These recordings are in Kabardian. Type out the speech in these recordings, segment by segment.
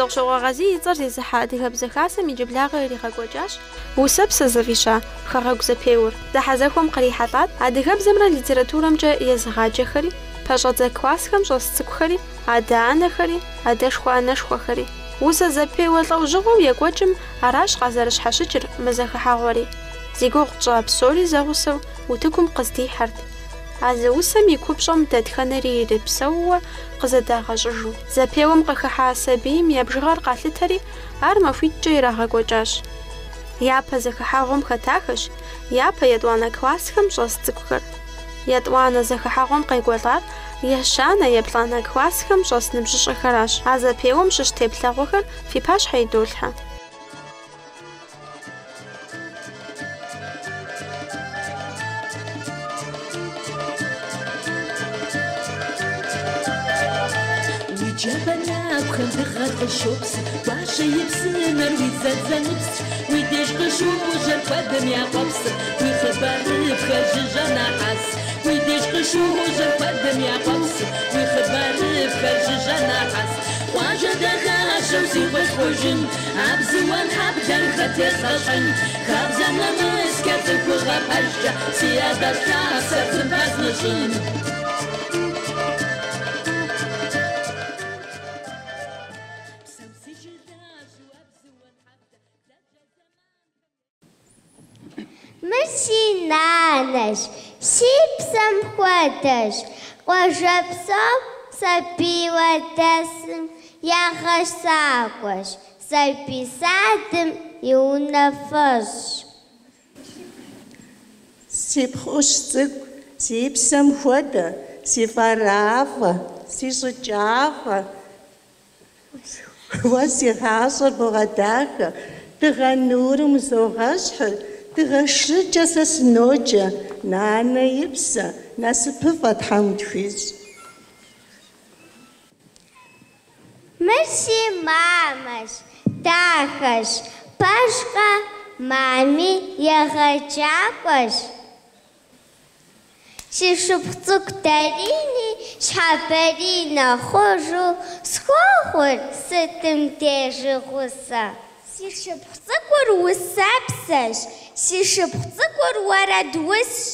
Хьэтӏохъущокъуэ Къазий и цӏэр зезыхьэ Адыгэбзэ Хасэм иджыблагъэ иригъэкӏуэкӏащ Усэпсэ зыфӏища хэгъэгу зэпеуэр. Зэхьэзэхуэм кърихьэлӏат адыгэбзэмрэ литературэмкӏэ езыгъаджэхэри, пэщӏэдзэ классхэм щӏэс цӏыкӏухэри, адэ-анэхэри, адэшхуэ-анэшхуэхэри. Усэ зэпеуэ лӏэужьыгъуэу екӏуэкӏым аращ къазэрыщхьэщыкӏыр мы зэхыхьэгъуэри. Зи гугъу тщӏа псори зэгъусэу утыкум къыздихьэрт. А зы усэм и купщӏэм дэтхэнэри ирипсэууэ къызэдагъэщӏыжу. Зэпеуэм къыхыхьа сабийм я бжыгъэр къалъытэри, ар махуитӏкӏэ ирагъэкӏуэкӏащ. Япэ зэхыхьэгъуэм хэтахэщ япэ, етӏуанэ классхэм щӏэс цӏыкӏухэр. Етӏуанэ зэхыхьэгъуэм къекӏуэлӏар ещанэ, еплӏанэ классхэм щӏэс ныбжьыщӏэхэращ. А зэпеуэм щыщ теплъэгъуэхэр фи пащхьэ идолъхьэ. Уи джабэ нэкӏухэм дыгъэр къыщопс, Гуащэ и псынэр уи зэнзэныпсщ, Уи деж къыщожьэр куэдым я къуэпсыр, Уи хъыбарыфхэр жыжьэ нахьэс. Уи деж къыщожьэр куэдым я къуэпсыр, Уи хъыбарыфхэр жыжьэ нахьэс. Къуажэ дахащэу си Къулъкъужын, Абзыуэн хьэблэр хэт езгъэщхьын? Хабзэ нэмыскӏэ цӏыхугъэ пэжкӏэ Си адэжь лъапсэр зым пэзмыщӏын. Мыр си нанэщ, си псэм хуэдэщ, къуажэ псом сабийуэ дэсым я гъэсакӏуэщ, сабий садым и унафэщӏщ. Си пхъущ цӏыкӏу, си псэм хуэдэ, си фӏэрафӏэ, си щӏыкӏафӏэ, Уэ си гъащӏэр богъэдахэ, дыгъэ нурым узогъэщхьыр, дыгъэ шыркӏэ сэ сыноджэ, нанэ и псэ, насыпыфӏэ Тхьэм утхуищӏ. Мыр си мамэщ, дахэщ, пэжкъэ, мами егъэджакӏуэщ. Си шыпхъу цӏыкӏу Дарини щхьэ баринэ хъужу схуохъур сытым дежи гъусэ. Си шыпхъу цӏыкӏур усэпсэщ, си шыпхъу цӏыкӏур уэрэдусщ,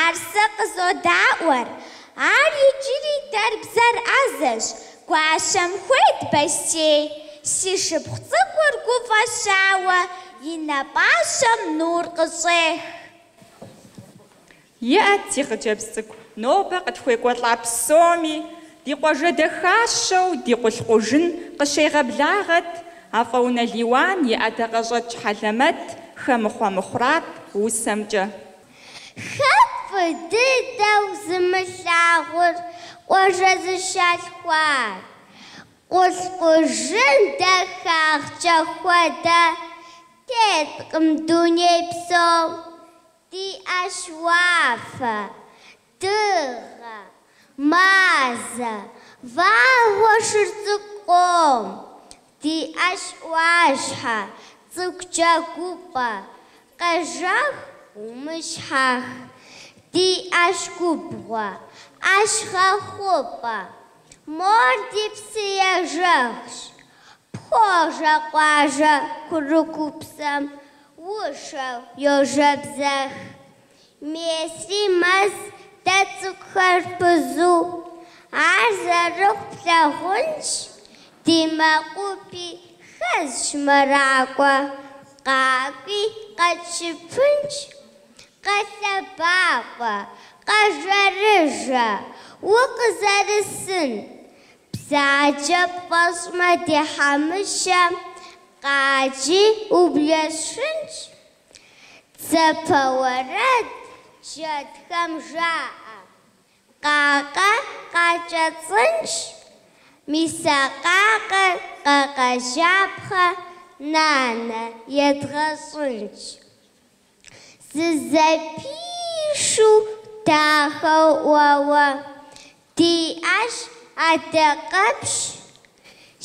ар сэ къызодаӏуэр. Ар иджыри дэрбзэр ӏэзэщ, гуащэм хуед бостей. Си шыпхъу цӏыкӏур гуфӏэщауэ и нэ пӏащэм нур къыщӏех. Иӏэт, си хъыджэбз цӏыкӏу, нобэ къытхуекӏуэлӏа псоми, ди къуажэ дахащэу ди Къулъкъужын къыщегъэблагъэт Афӏэунэ Лиуан и ӏэдакъэщӏэкӏ хьэлэмэт Хэмыхъуэ мыхъуратӏ усэмкӏэ. Хэт фӏы дыдэу зымылъагъур къуажэ зыщалъхуар? Къулъкъужын дахагъкӏэ хуэдэ теткъым дуней псом. Диӏэщ уафэ, дыгъэ, мазэ, вагъуэ шыр цӏыкӏу къом. Диӏэщ ӏуащхьэ, цӏыкӏу джэгупӏэ, къежэх умыщхьэх. Диӏэщ губгъуэ, ӏэщ гъэхъупӏэ, мор ди псыежэхщ. Пхуожэ къуажэ курыкупсэм, ушэу йожэбзэх. Месри мэз дэ цӏыкӏухэр пызу, ар зэрыхъу плъагъунщ, ди мэкъупӏи хэзщ мэракӏуэ, къакӏуи къэтщыпынщ. Къэлъэбакъуэ, къэжэрыжэ, укъызэрысын, Бзаджэ пфӏэщӏмэ ди Хьэмыщэ, къаджи ублэсшынщ. Дзапэ уэрэд джэдхэм жаӏэ, къакъэ къакӏэцӏынщ. Мис а къакъэр къакъэжьапхъэ нанэ едгъэщӏынщ. Зызэпишу дахэу ӏуэуэ, диӏэщ адакъэпщ,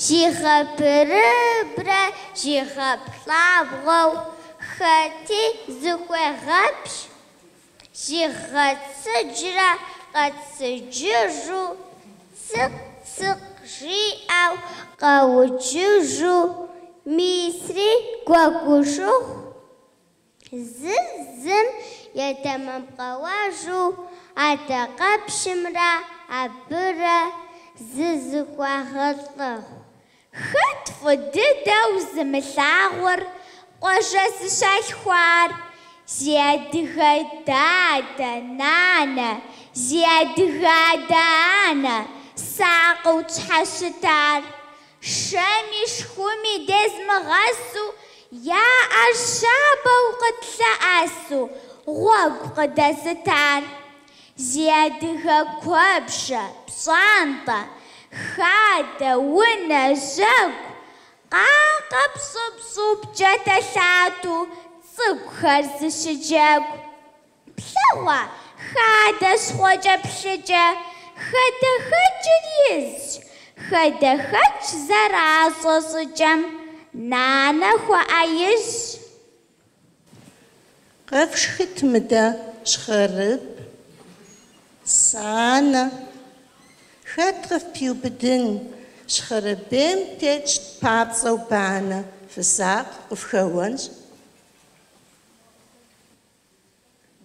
зигъэбырыбрэ зигъэплӏабгъуэу хэти зыхуегъэпщ, зигъэцыджрэ къэцыджыжу цыкъ-цыкъ. жиӏэу къэуджыжу, мисри гуэгушыхъу, зыр зым етэмакъкӏэуэжу, адакъэпщымрэ абырэ зызыхуагъэлӏыхъу. Хэт фӏы дыдэу зымылъагъур къуажэ зыщалъхуар? Зи адыгэ дадэ, нанэ, зи адыгэ адэ-анэ сакъыу тщхьэщытар? Шэми шхуми дезмыгъэсу, я ӏэр щабэу къытлъэӏэсу гъуэгу къыдэзытар? Зи адыгэ куэбжэ, пщӏантӏэ, хадэ, унэ, жьэгу, къакъэ пщӏыпщӏу пкӏатэлъатэу цӏыкӏухэр зыщыджэгу. Плъэгъуа хадэ щхъуэкӏэплъыкӏэ, хадэхэкӏыр изщ, хадэхэкӏ зэращӏэ щӏыкӏэм нанэ хуэӏэижьщ. Къэфшхыт мыдэ щхъэрыб, санэ. Хэт къыфпиубыдын? Щхъэрыбейм тетщ папцӏэу банэ, фысакъ, къыфхэуэнщ.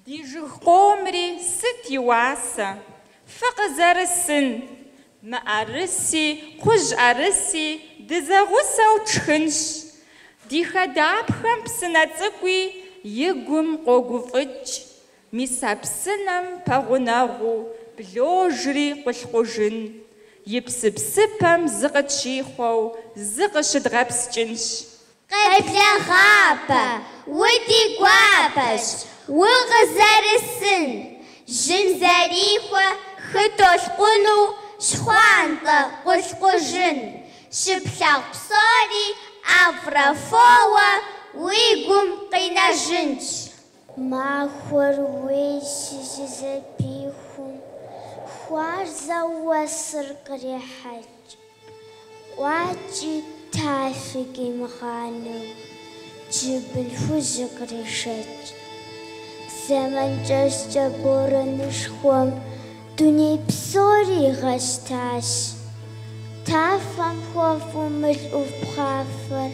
Ди жыг къомри сыт и уасэ? Фыкъызэрысын! Мыӏэрыси, кхъужьӏэрыси дызэгъусэу тшхынщ. Ди хадапхэм псынэ цӏыкӏуи и гум къогуфӏыкӏ. Мис а псынэм пэгъунэгъуу бложри Къулъкъужын. И псыпсыпэм зыкъытщихъуэу зыкъыщыдгъэпскӏынщ. Къеблэгъапэ, удигуапэщ, укъызэрысын, жьым зэрихуэ хы толъкъуну щхъуантӏэ Къулъкъужын. Щыплъагъу псори ӏэфӏрэ фоуэ уи гум къинэжынщ. Махуэр уейщи зызэпихум, хуарзэу уэсыр кърехьэкӏ. Къуакӏи тафи къимыгъанэу, джыбыл хужьыр кърешэкӏ. Зэман кӏэщӏкӏэ борэнышхуэм дуней псори игъэщтащ. Тафэм хуэфӏу мыл ӏув пхъафэр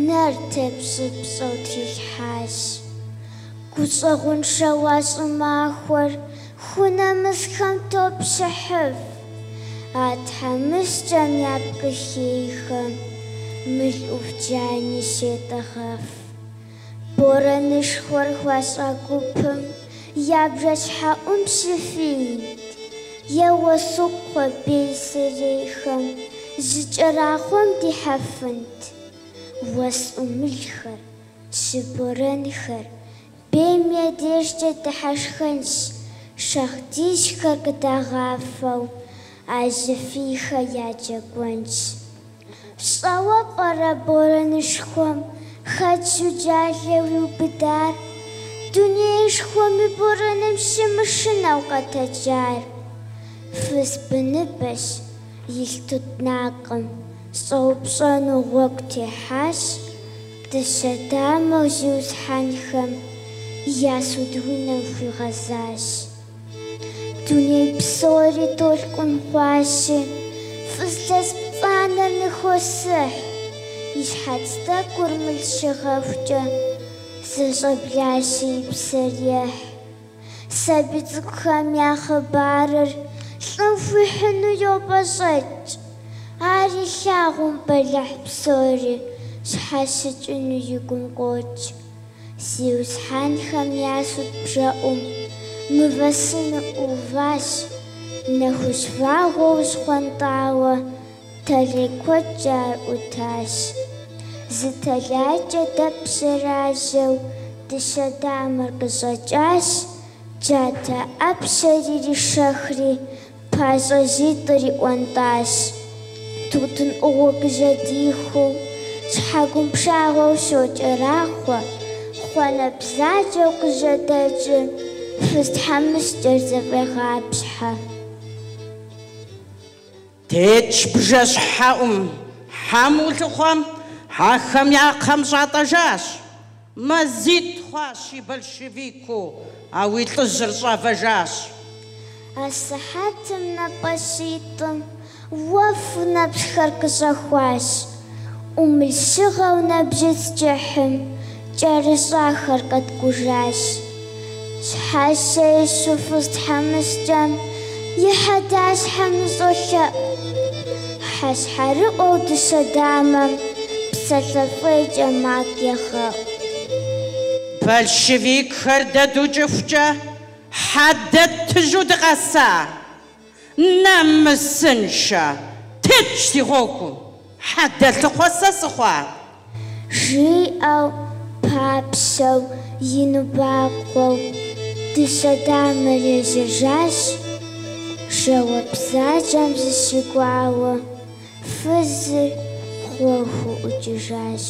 нэр тепщӏыпщӏэу трилъхьащ. Гущӏэгъуншэу а щӏымахуэр хунэмысхэм топщыхьыф. А тхьэмыщкӏэм я пкъы хейхэм мыл ӏув джани щетӏэгъэф. Борэнышхуэр хуащӏа гупым я бжэщхьэӏум щыфийт, е уэсукхъуэ бей-сэрейхэм жьыкӏэрахъуэм дихьэфынт. Уэс ӏумылхэр, жьы борэнхэр бейм я дежкӏэ дыхьэшхэнщ, шагъдийхэр къыдагъафэу а жьы фийхэр яджэгуэнщ. Пщӏэуэ пӏэрэ борэнышхуэм хэт жьуджалэу иубыдар, дунеишхуэм и борэным щымышынэу къэтэджар? Фыз быныбэщ, илъ тутнакъым, щӏэупщӏэну гъуэгу техьащ, дыщэ дамэу зиусхьэнхэм я суд унэм хуигъэзащ. Дуней псори толъкъун хъуащи, фыз лъэс пцӏанэр ныхосыхь, и щхьэц тӏэкӏур мыл щыгъэхукӏэ зэщӏэблащи и псэр ехь. Сабий цӏыкӏухэм я хъыбарыр лӏым хуихьыну йопӏэщӏэкӏ, ар илъагъум бэлыхь псори щхьэщыкӏыну и гум къокӏ. Зиусхьэнхэм я суд бжэӏум мывэ сыныр ӏууващ, нэхущ вагъуэу щхъуантӏауэ тэлай куэдкӏэ ар ӏутащ. Зы тэлайкӏэ дэп жьэражьэу дыщэ дамэр къыщӏэкӏащ, джатэ ӏэпщэр иришэхри пащӏэжьитӏыр иӏуэнтӏащ. Тутын ӏугъуэ къыжьэдихыу, щхьэгум пшагъуэу щокӏэрахъуэ, хъуэнэ бзаджэу къыжьэдэкӏыр фыз тхьэмыщкӏэр зэфӏегъапщхьэ. Тетщ бжэщхьэӏум, хьэм улъыхъуэм, хьэхэм я кхъэм щӏатӏэжащ. Мазитӏ хъуащи большевикыу, а уи лӏыжьыр щӏавэжащ. Асыхьэтым нэ пӏащитӏым Уэфу нэпсхэр къыщӏэхуащ. ӏумыл щыгъэу нэбжьыц кӏыхьым кӏэрыщӏахэр къэткӏужащ. Щхьэщэ ищӏу фыз тхьэмыщкӏэм и хьэдащхьэм ныщӏолъэӏу. Хьэщхьэрыӏуэу дыщэ дамэм псалъэ фӏейкӏэ макъ егъэӏу. Большевикхэр дэ дукӏыхукӏэ хьэдэ ттыжу дыкъэса? Нэмысыншэ, текӏ си гъуэгум, хьэдэ лъыхъуэ сэ сыхъуа? Жиӏэу, папщэу, ину бакъуэу, дыщэ дамэр ежьэжащ, жэуап бзаджэм зыщигуауэ, фызыр гъуэхуу ӏукӏыжащ.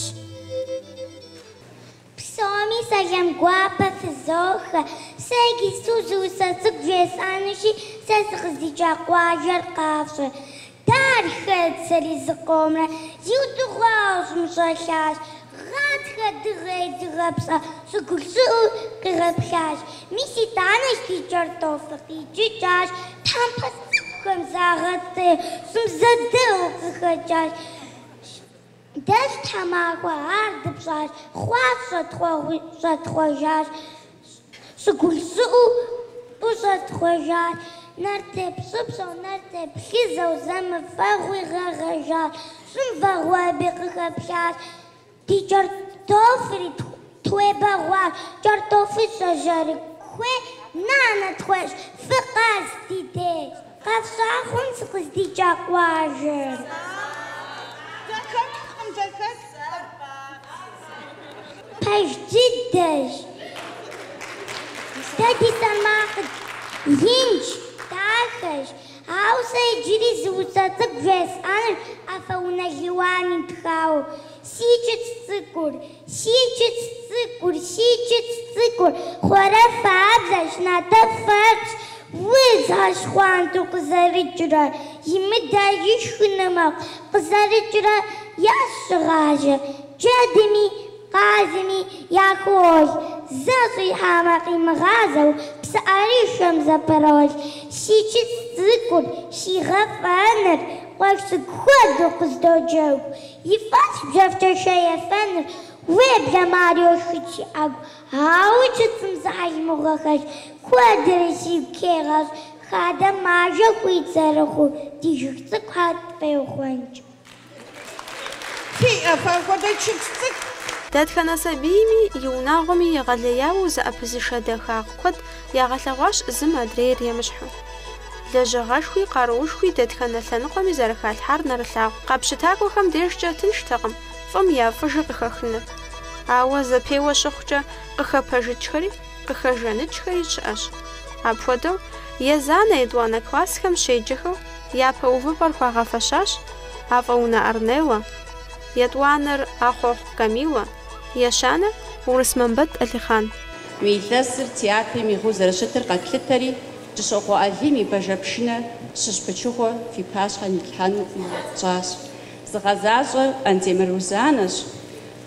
Псоми сэлам гуапэ фызохэ. Сэ иджысту зы усэ цӏыкӏу вжесӏэнущи, сэ сыкъыздикӏа къуажэр къафщӏэ. Дэ ар хэтсэри зыкъомрэ зиудыгъуауэ щӏым щӏэлъащ. Гъатхэ дыгъэ едзыгъэпсӏэ щӏыгулъ щӏыӏур къигъэплъащ. Мис итӏанэщ ди кӏэртӏофыр къикӏыкӏащ, тхьэмпэ цӏыкӏухэм загъэтӏеу щӏым зэдэу къыхэкӏащ. Дэщ тхьэмахуэ ар дыпщӏащ, хъуащ щӏэтхъуэжащ, щӏыгулъ щӏыӏуу тӏу щӏэтхъуэжащ. Нэр тепщӏыпщӏэу, нэр теплъызэу, зэмыфэгъуи гъэгъэжащ, щӏым вагъуэби къыхэплъащ. Ди кӏэртӏофри тхуебэгъуащ, кӏэртӏофыщӏэ жьэрыкуей нанэ тхуещӏ, фыкъэс ди деж. Къэфщӏа хъун сыкъыздикӏа къуажэр? Зэхэтхкъым, зэхэтхкъым. Пэж дыдэщ. Дэ ди Сэрмакъыр инщ, дахэщ. Ауэ сэ иджыри зы усэ цӏыкӏу вжесӏэнущ Афӏэунэ Лиуан итхауэ. Си чыц цӏыкӏур, си чыц цӏыкӏур, си чыц цӏыкӏур, хъуэрэфабзэщ, натӏэфэфӏщ, удз гъэщхъуантӏэу къызэрыкӏрэ, имыдэ ишхыну мэхъу, къызэрыкӏрэ ещӏ щыгъажэ, джэдми, къазми яхуолъ, зэ щӏихьамэ къимыгъазэу, псыӏэрышэм зэпролъ. Си чыц цӏыкӏур, си гъэфӏэныр, къуэш цӏыкӏу хуэдэу къыздоджэгу. И фӏэфӏщ бжьэфкӏэ шей ефэныр, уеблэмэ ар йошхыкӏ си ӏэгу. Ауэ чыцым зы хьэл мыгъуэ хэлъщ, куэдрэ сигу хегъэщӏ, хадэм мажэ хуит зэрыхъуу, ди жыг цӏыкӏухэр тфӏеухъуэнкӏ. Фиӏэ фэ апхуэдэ чыц цӏыкӏу? Дэтхэнэ сабийми и унагъуэми егъэлеяуэ узыӏэпызышэ дахагъ куэд ягъэлъэгъуащ зым адрейр емыщхьу. Лэжьыгъэшхуи къаруушхуи дэтхэнэ лъэныкъуэми зэрыхалъхьар нэрылъагъут. Къэпщытакӏуэхэм дежкӏэ тынштэкъым фӏым я фӏыжыр къыхэхыныр. Ауэ зэпеуэ щыхъукӏэ къыхэпэжыкӏхэри къыхэжаныкӏхэри щыӏэщ. Апхуэдэу езанэ, етӏуанэ классхэм щеджэхэу япэ увыпӏэр хуагъэфэщащ Афӏэунэ Арнеллэ, етӏуанэр Ахъуэхъу Камилэ, ещанэр Урысмамбэт Алихъан. Мы илъэсыр театрым и гъэу зэрыщытыр къэтлъытэри, Кӏыщокъуэ Алим и Бажэпшынэ щыщ пычыгъуэ фи пащхьэ нитлъхьэну мурад тщӏащ. Зыгъэзащӏэр Андемыр Рузанэщ,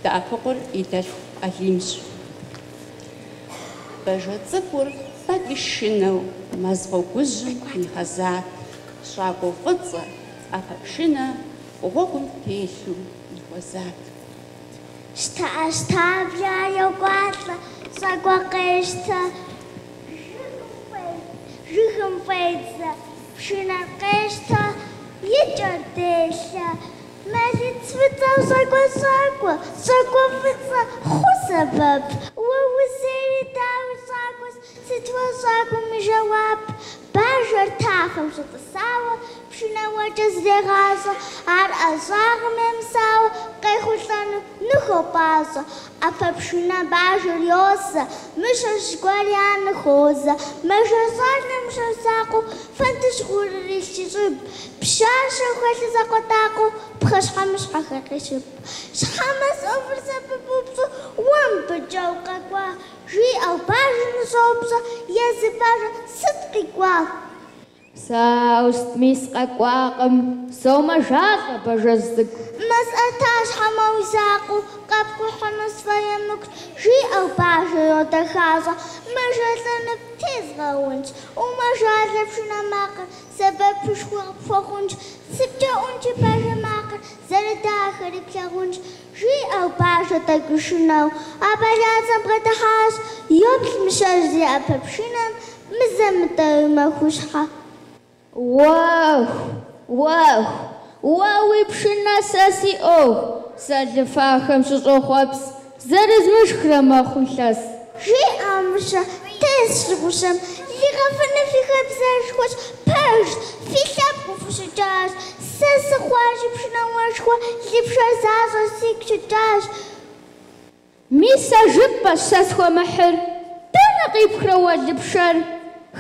дэӏэпыкъур и дэлъху Алимщ. Бажэ цӏыкӏур тӏэкӏуи шынэу мэз гъуэгужьым нигъэзат, щӏакӏуэ фӏыцӏэ, ӏэпэпшынэ гъуэгум телъу ныхуэзат. Щтэӏэщтаблэу ар йокӏуалӏэ, щӏакӏуэ къещтэ, жыгым фӏедзэ, пшынэр къещтэ, и кӏэр делъэ. Мэлыц фӏыцӏэу щӏакӏуэ щӏакӏуэ, щӏакӏуэ фӏыцӏэ хъу сэбэп. Уэ узейри дауи щӏакӏуэщ, сыт уэ щӏакӏуэм и жэуап? Бажэр тафэм щытӏысауэ, пшынэуэкӏэ зрегъащӏэ, ар ӏэщӏагъэм емысауэ къехъулӏэну ныхуопӏащӏэ. Ӏэпэпшынэ бажэр йосэ, мыщэжь гуэр яныхуозэ, мэжэщӏалэ мыщэ закъуэу фэндыжь гъурыр илъщ и щӏыб, пщащэу хэлъыр закъуэтӏакъуэу пхъэщхьэмыщхьэхэр къещып. Щхьэ мэз ӏувыр зэпыбупщӏу уэ мыбыкӏэ укъэкӏуа? Жиӏэу бажэр ныщӏоупщӏэ, езы бажэр сыт къикӏуа? Сэ ауэ сытми сыкъэкӏуакъым, сомэжалӏэ, бажэжь цӏыкӏу. Мэз ӏэтащхьэмэ уи закъуэу къэпкӏухьыну сфӏэемыкӏу. емыкӏущ, жиӏэу бажэр йодэхащӏэ, Мэжалӏэ ныптезгъэунщ, Умэжалӏэ пшынэ макъыр, сэбэпышхуэ къыпхуэхъунщ, Сыпкӏэӏунщи бажэ макъыр, зэрыдахэри плъагъунщ, жиӏэу бажэр тӏэкӏуи шынэу, а бэлацэм бгъэдыхьащ, йоплъ мыщэжь зи ӏэпэпшынэм, мызэ-мытӏэуи мэхущхьэ. Уэху, уэху, уэ уи пшынэ сэ си ӏуэху, сэ лы фахэм сыщӏохъуэпс, зэрызмышхрэ мэхъу илъэс. Жеӏэ Мыщэ, тесщ гъущэм, лы гъэвыныр фи хабзэшхуэщ, пэжщ, фи лъэпкъыу фыщыкӏащ. Сэ сыхъуащи пшынауэшхуэ, лы пшэр защӏэр сигу щыкӏащ. Мис а жыпӏэрщ сэ схуэмыхьыр, дэнэ къипхрэ уэ лы пшэр,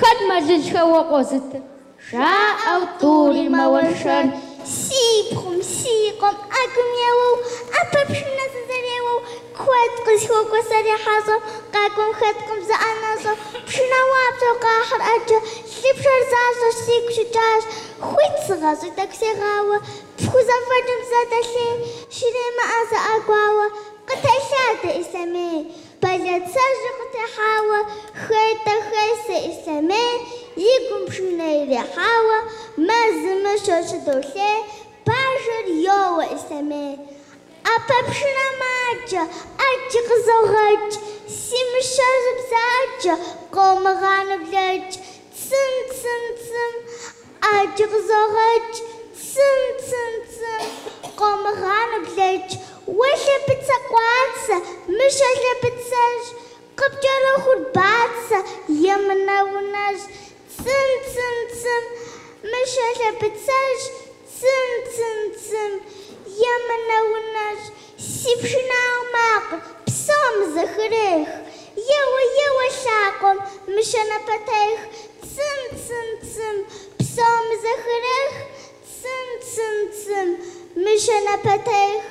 хэт мэлылхэр уэ къозытыр? Жаӏэу тӏури мэуэршэр. Си пхъум, си къуэм ӏэгум еуэу, ӏэпэпшынэ сызэреуэу, куэд къысхуокӏуэ сэри хьэщӏэу, къакӏуэм хэткъым зы ӏэнэщӏэу, пшынауапщӏэу къахьыр ӏэджэ, лы пшэр защӏэщ сигу щыкӏащ, хуит сыгъэщӏи тӏэкӏу сегъауэ, пхузэфӏэкӏым зэ дэлъей, щремыӏэ зы ӏэгуауэ, Къытелъадэ Ислъэмей, бэлацэжьыр къытехьауэ, хетӏэ хесэ Ислъэмей, и гум пшынэ ирихьауэ, мэзым мыщэр щыдолъей, бажэр йоуэ Ислъэмей. ӏэпэпшынэ маджэ, ӏэджи къызогъэкӏ, си мыщэжьыр бзаджэ, къомыгъанэ блэкӏ, цым, цым, цым, ӏэджи къызогъэкӏ, цым, цым, цым, къомыгъанэ блэкӏ, уэ лъэбыцэ къуацэ, мыщэ лъэбыцэжь, къыпкӏэрыхур бацэ, емынэ унэжь, цым, цым, цым, мыщэ лъэбыцэжь, цым, цым, цым, емынэ унэжь, си пшынауэ макъыр псом зэхырех, еуэ, еуэ лъакъуэм, мыщэ напэтех, цым, цым, цым, псом зэхырех, цым, цым, цым, мыщэ напэтех.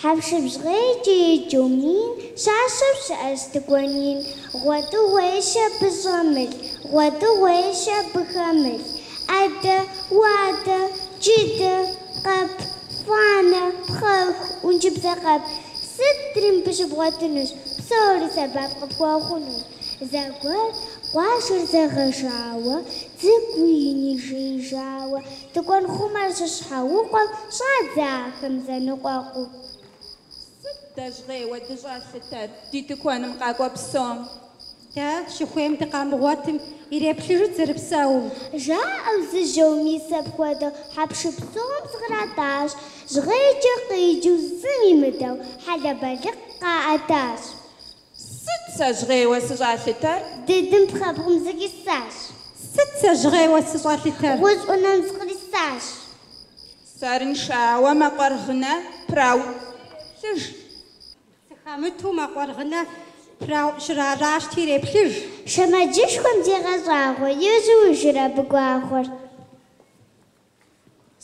Хьэпшып жьгъейкӏэ еджэу мин, щащэу щыӏэщ тыкуэн ин. Гъуэтыгъуейщ абы щӏэмылъ, гъуэтыгъуейщ абы хэмылъ. ӏэдэ, уадэ, джыдэ, къэп, фӏанэ, пхъэху, ӏункӏыбзэ къэп. Сытри мыбы щыбгъуэтынущ, псори сэбэп къыпхуэхъунущ. Зэгуэр къуажэр зэгъэжауэ, цӏыкӏуи ини жеижауэ, тыкуэнхъумэр щыщхьэукъуэм щӏадзэ ахэм зэныкъуэкъуу. Сыт дэ жьгъейуэ дыщӏалъытэр ди тыкуэным къакӏуэ псом? Дэ щыхуейм дыкъамыгъуэтым, иреплъыжыт зэрыпсэум. Жаӏэу зыжьэу мис апхуэдэу хьэпшып псом зыкъратӏащ, жьгъейкӏэ къеджэу зым имыдэу хьэлэбэлыкъ къаӏэтащ. Сыт сэ жьгъейуэ сыщӏалъытэр? Дыдым пхъэбгъум зыкъисащ. Сыт сэ жьгъейуэ сыщӏалъытэр? Гъущӏ ӏунэм зыкърисащ. Сэрыншауэ мэкъуэргъынэ прауӏущ. Сыхэмыту мэкъуэргъынэ щраращти иреплъыж. Шэмэджышхуэм зегъэщӏагъуэ, ежьужыр абы гуахъуэр.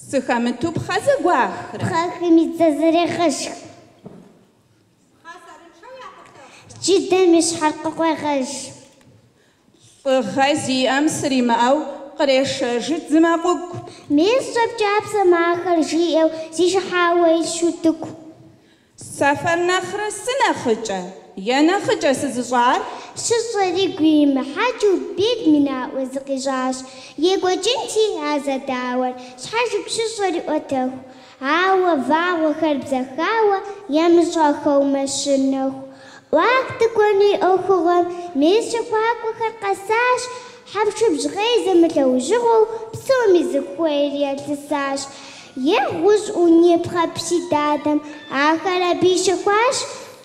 Сыхэмыту пхъэ зэгуахрэ? Пхъэхым и дзэ зэрегъэшх. Джыдэм и щхьэр къыкъуегъэж. Лӏыгъэ зиӏэм сримыӏэу кърешэжыт зы мэкъугу. Мес щӏэп кӏапсэм ахэр жиӏэу зишыхьауэ илъщ утыку. Сэ фэр нэхърэ сынэхъыкӏэ е нэхъыкӏэ сызыщӏар? Щыщӏэр игу иримыхьэкӏыу бийм наӏуэ зыкъищӏащ. Екӏуэкӏынти а зэдауэр, щхьэж игу щыщӏэр иӏуэтэху. Ауэ вагъуэхэр бзэхауэ ямыщӏэхэу мэщыр нэху. ӏуах тыкуэн и ӏуэхугъуэм мес щэхуакӏуэхэр къэсащ, хьэпшып жьгъей зэмылӏэужьыгъуэу псоми зыхуейр ялъысащ. Е гъущӏ ӏуни пхъэпси дадэм, ахэр абы ищэхуащ,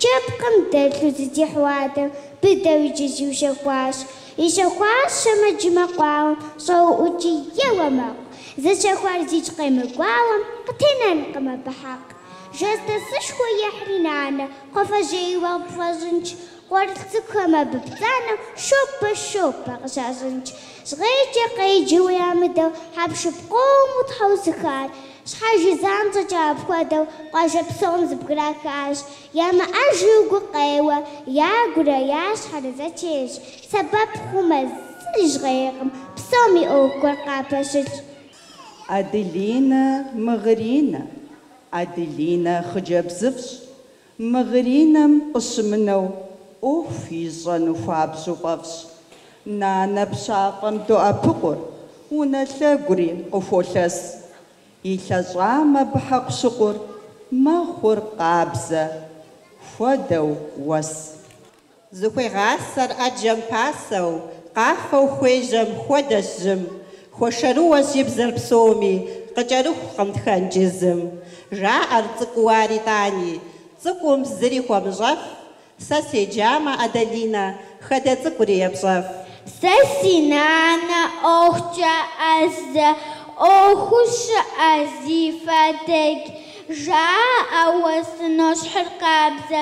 кӏэпкъым дэлъу зыдихь уадэм быдэу иджы зиущэхуащ. Ищэхуащ шэмэджым мэкъуауэм щӏоуӏукӏи еуэ мэкъу. Зыщэхуар зикӏ къемыгуауэм къытенэнкъым абы хьэкъ. Жэз тасышхуэ ехьри нанэ, кхъуафэжьейуэ къыпфӏэщӏынщ. Къуэрылъху цӏыкӏухэм абы пцӏанэу шопэ-шопэ къыщащӏынщ. Жьгъейкӏэ къеджэу ямыдэу хьэпшып къому тхьэусыхар. Щхьэж и занщӏэкӏэ апхуэдэу къуажэ псом зэбграхащ. Ямыӏэжу гукъеуэ, ягурэ я щхьэрэ зэтелъщ. Сэбэп хъумэ, зыри жьгъейкъым, псоми ӏуэху гуэр къапэщылъщ. Аделинэ Мыгъринэ, Аделинэ хъыджэбзыфӏщ. Мыгъыринэм къыщымынэу, ӏуэху ищӏэну хуабжьу фӏэфӏщ. Нанэ пщафӏэм доӏэпыкъур, унэ лъэгури къыхуолъэс. Илъэщӏам абы хьэкъущыкъур мэхъур къабзэ, хуэдэу уэс. Зыхуегъасэр ӏэджэм пасэу, къафэу хуежьэм хуэдэщ жьым. Хуэшэрыуэщ и бзэр псоми, къыкӏэрыхукъым тхэнкӏи зым. Жаӏэр цӏыкӏуу ар итӏани, цӏыкӏум зыри хуэмыщӏэф. Сэ седжамэ, Адалинэ, хадэ цӏыкӏури епщӏэф. Сэ си нанэ ӏуэхукӏэ ӏэзэ, ӏуэхуу щыӏэ зи фэ дэкӏ. Жаӏэ, уэ сынощхьыркъабзэ,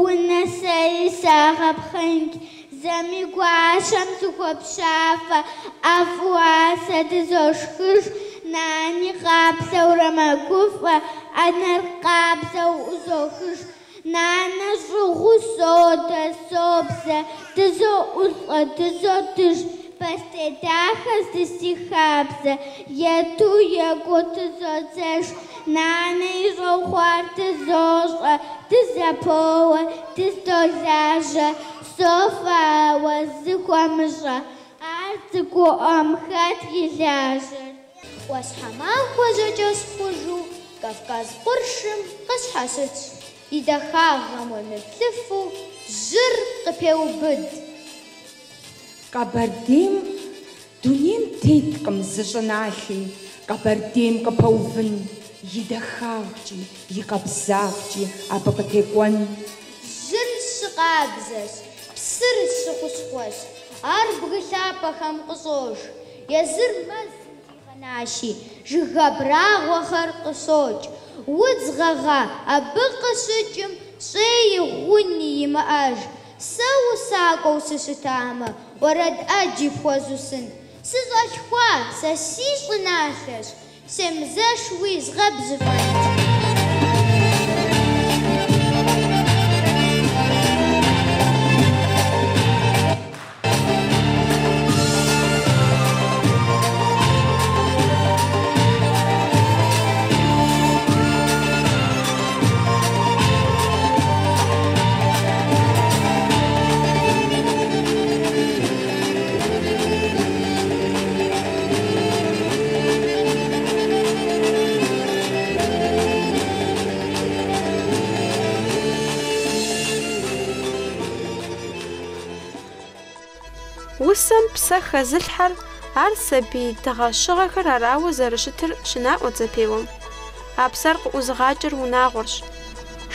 унэ сэри сагъэпхъэнкӏ. Зэми гуащэм сыхуопщафӏэ, ӏэфӏу ар сэ дызошхыж. Нани къаплъэурэ мэгуфӏэ, ӏэнэр къабзэу ӏузохыж. Нанэ щӏыгъуу содэ, собзэ, дызоӏулӏэ, дызодыж, пӏастэ дахэ здыс си хабзэ, ету екӏуу тызодзэж. Нанэ ищӏэу хъуар дызощӏэ, дызэпоуэ, дыздолажьэ, софэ, ауэ зыхуэмыщӏэ, ар цӏыкӏуӏуэм хэт и лажьэр? ӏуащхьэмахуэ жьакӏэщӏ хъужу Кавказ къуршым къыщхьэщытщ, и дахагъэм уемыплъыфу жьыр къыпеубыд. Къэбэрдейм дунейм теткъым зы щӏыналъи, Къэбэрдейм къыпэувын, и дахагъкӏи, и къабзагъкӏи абы къытекӏуэн. Жьыр щыкъабзэщ, псыр щыхущхъуэщ, ар бгы лъапэхэм къыщӏож, езыр мэзым зигъэнащи, жыг абрагъуэхэр къыщокӏ. Удз гъэгъа абы къыщыкӏым щӏэи гъуни имыӏэж. Сэ усакӏуэу сыщытамэ, уэрэд ӏэджи пхуэзусынт. Сыщӏалъхуа сэ си щӏыналъэщ, семызэшуи згъэбжьыфӏэнт. Усэм псэ хэзылъхьэр ар сабий дыгъэщыгъэхэр арауэ зэрыщытыр щынаӏуэт зэпеуэм. А псэр къыӏузыгъакӏэр унагъуэрщ.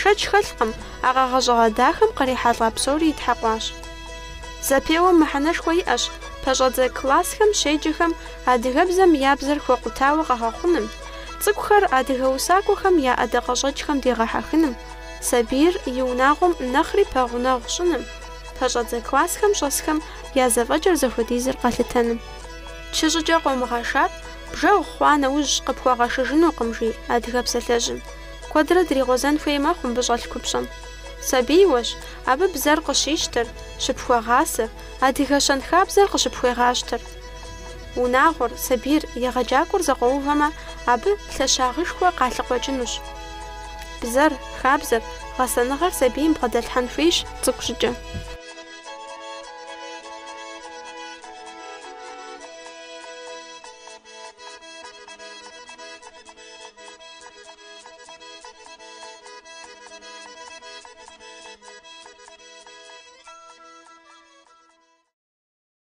Шэч хэлъкъым, а къэгъэщӏыгъэ дахэм кърихьэлӏа псори итхьэкъуащ. Зэпеуэм мыхьэнэшхуэ иӏэщ пэщӏэдзэ классхэм щеджэхэм адыгэбзэм я бзэр хуэкъутауэ къэгъэхъуным, цӏыкӏухэр адыгэ усакӏуэхэм я ӏэдакъэщӏэкӏхэм дегъэхьэхыным, сабийр и унагъуэм нэхъри пэгъунэгъу щӏыным, пэщӏэдзэ классхэм щӏэсхэм я зэфӏэкӏыр зыхуэдизыр къэлъытэным. Чы щӏыкӏэ къомыгъэшар бжэгъу хъуа нэужь къыпхуэгъэшыжынукъым, жи адыгэ псалъэжьым. Куэдрэ дригъуэзэн хуей мэхъу мыбы щӏэлъ купщӏэм. Сабийуэщ абы бзэр къыщищтэр, щыпхуэгъасэр, адыгэ щэнхабзэр къыщыпхуегъащтэр. Унагъуэр, сабийр, егъэджакӏуэр зэкъуэувэмэ, абы лъэщагъышхуэ къалъыкъуэкӏынущ. Бзэр, хабзэр, гъэсэныгъэр сабийм бгъэдэлъхьэн хуейщ цӏыкӏу щӏыкӏэ.